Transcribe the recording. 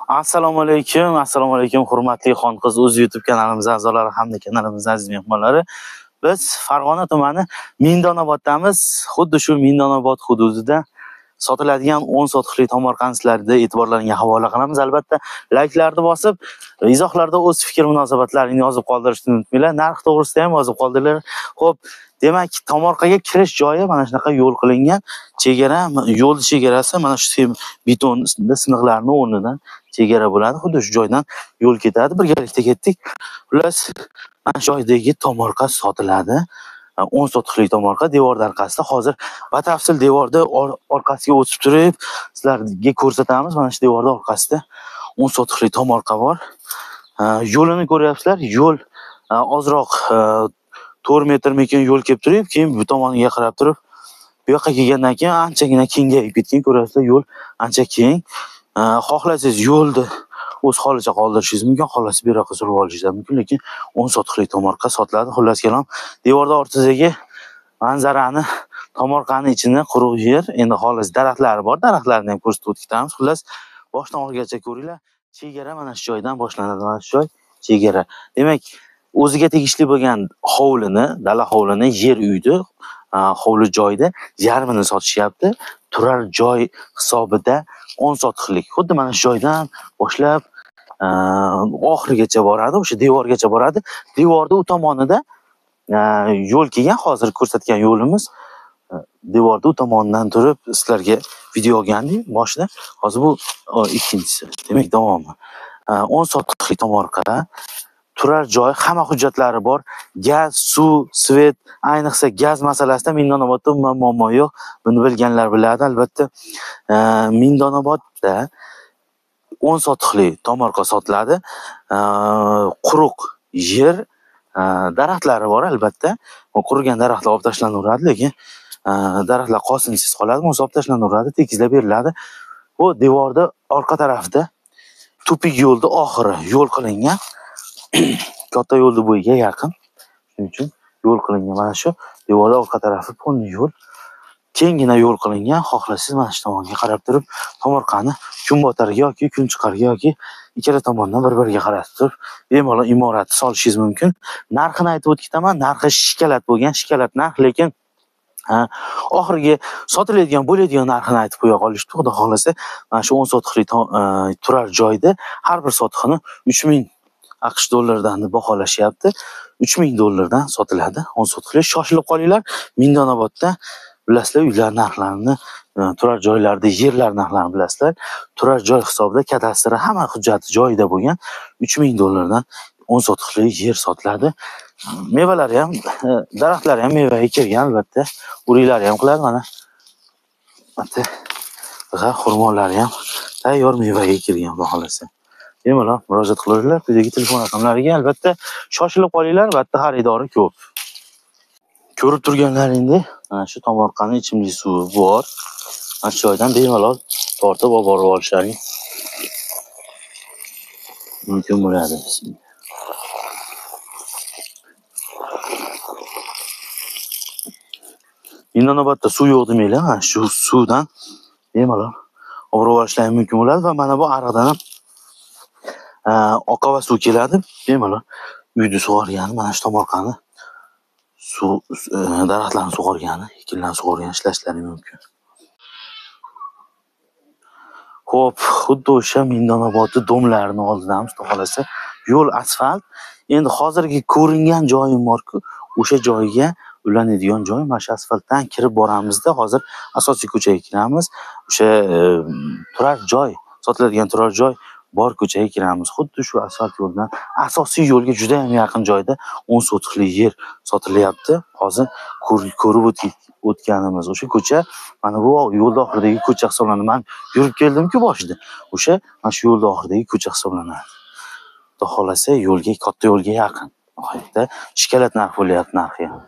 Assalomu alaykum, assalomu alaykum hurmatli Xonqiz o'z YouTube kanalimiz a'zolari hamda kanalimiz aziz mehmonlari. Biz Farg'ona tumani Mindonoboddamiz. Xuddi shu Mindonobod hududida sotiladigan 10 sotixli tomorqani sizlarga e'tiborlaringizga havola qilamiz. Albatta, layklarni bosib, izohlarda o'z fikr munosabatlaringni yozib qoldirishni unutmanglar. Narx to'g'risida ham yozib qoldiringlar. Xo'p, demak, tomorqaga kirish joyi mana shunaqa yo'l qilingan. Chegara, yo'l chegarasi mana shu beton siniqlarning o'rnidan chegara bo'ladi. Xuddi shu joydan yo'l ketadi. Birgalikda ketdik. Xullas, mana shu joydagi tomorqa sotiladi. 10 sotixli tomorqa devorning orqasida. Hozir batafsil devorda orqasiga o'tib turib sizlarga ko'rsatamiz. Mana shu devorning orqasida 10 sotixli tomorqa bor. Yo'lini ko'ryapsizlar. Yo'l ozroq 4 metrmikin yo'l kelib turib, keyin bu tomoniga qarab turib, bu yoqqa kelgandan keyin anchagina kengayib ketgan. Ko'ryapsizlar, yo'l ancha keng. Xohlasangiz yo'lni o'z holicha qoldirishingiz mumkin, xohlasangiz bu yoqqa surib olishingiz mumkin, lekin 10 sotixli tomorqa sotiladi. Xullas kalom, devorda ortidagi manzarani, tomorqani ichini quruq yer, endi xolos daraxtlari bor, daraxtlarni ham ko'rsatib o'tib ketamiz. Xullas, boshdan oxirigacha ko'ringlar. Chegara mana shu joydan boshlanadi, mana shu joy chegara. Demak, o'ziga tegishli bo'lgan hovlini, dala hovlini, yer uyni, hovli joyda yarmini sotishyapti. Turar joy hisobida 10 sotixlik. Xuddi mana shu joydan boshlab oxirigacha boradi, o'sha devorgacha boradi. Devorda u tomonida yo'l kelgan, hozir ko'rsatgan yo'limiz devorda u tomonidan turib sizlarga video olgandik boshida. Hozir bu ikkinchisi, demak davomi. 10 sotixli tomorqa, turar joy, hamma hujjatlari bor. Gaz, suv, svet, ayniqsa gaz masalasida Mindonobodda umuman muammo yo'q. Buni bilganlar biladi albatta. Mindonobodda 10 sotixli tomorqa sotiladi. Quruq yer, daraxtlari bor albatta. Qurigan daraxtlar olib tashlanaveradi, lekin daraxtlar qolsin desangiz qoladi, bo'lmasa olib tashlanaveradi, tekizlab beriladi. Bu devorda orqa tarafida tupik yo'lda oxiri yo'l qilingan. Katta yo'lni bo'yiga yaqin. Shuning uchun yo'l qilingan. Mana shu devorda orqa tarafi polni yo'l. Kenggina yo'l qilingan. Xohlasangiz mana shu tomonga qarab turib, tomorqani kunbotarga yoki kun chiqarga yoki ikkala tomondan bir-biriga qaratib turib, bemalol imoratni solishingiz mumkin. Narxini aytib o'tib ketaman. Narxi shikalat bo'lgan, shikalat narx, lekin oxirgi sotiladigan bo'ladigan narxini aytib qo'ya qolishdi. Xudo xohlasa, mana shu 10 sotixli turar joyda har bir sotixini 3000 AQSh dollaridan baholashyapti. 3000 dollardan sotiladi 10 sotixli. Shoshilib qolinglar. Mindonobodda bilasizlar, uylar narxlarini, turar joylarda yerlar narxlarini bilasizlar. Turar joy hisobida kadastri hamma hujjati joyida bo'lgan 3000 dollardan 10 sotixli yer sotiladi. Mevalari ham, daraxtlari ham mevaga kirgan albatta. Uriklari ham qiladi mana. Albatta, xurmolari ham tayyor mevaga kirgan xudo xohlasa. Bemalol murojaat qilaveringlar quyidagi telefon raqamlariga. Albatta shoshilib qolinglar, albatta xaridori ko'p. Ko'rib turganlaringdek, mana shu tomorqaning ichimlik suvi bor. Mana shu joydan bemalol tortib olib borib olishlaring mumkin bo'ladi. Mindonobodda suv yo'q demanglar, mana shu suvdan bemalol olib borib olishlaring mumkin bo'ladi va mana bu ariqdan ham oqova suv keladi. Bemalol uyni sug'organi, mana shu tomorqani suv, daraxtlarni sug'organi, ekinlarni sug'organi ishlashlari mumkin. Xo'p, xuddi o'sha Mindonobodni domlarini oldidamiz, xudo xohlasa. Yo'l asfalt. Endi hozirgi ko'ringan joyim bor-ku, o'sha joyga ulanadigan joy mana shu asfaltdan kirib boramizda, hozir asosiy ko'chaga kiramiz. O'sha turar joy, sotiladigan turar joy bor ko'chaga kiramiz. Xuddi shu asfalt yo'ldan asosiy yo'lga juda ham yaqin joyda 10 sotixli yer sotilyapti. Hozir ko'rib o'tganimiz o'sha ko'cha, mana bu yo'lda oxiridagi ko'cha hisoblanadi. Men yurib keldimku boshida. O'sha mana shu yo'lda oxiridagi ko'cha hisoblanadi. Xudo xohlasa yo'lga, katta yo'lga yaqin. Nihoyatda shikalat narx bo'lyapti narxi ham.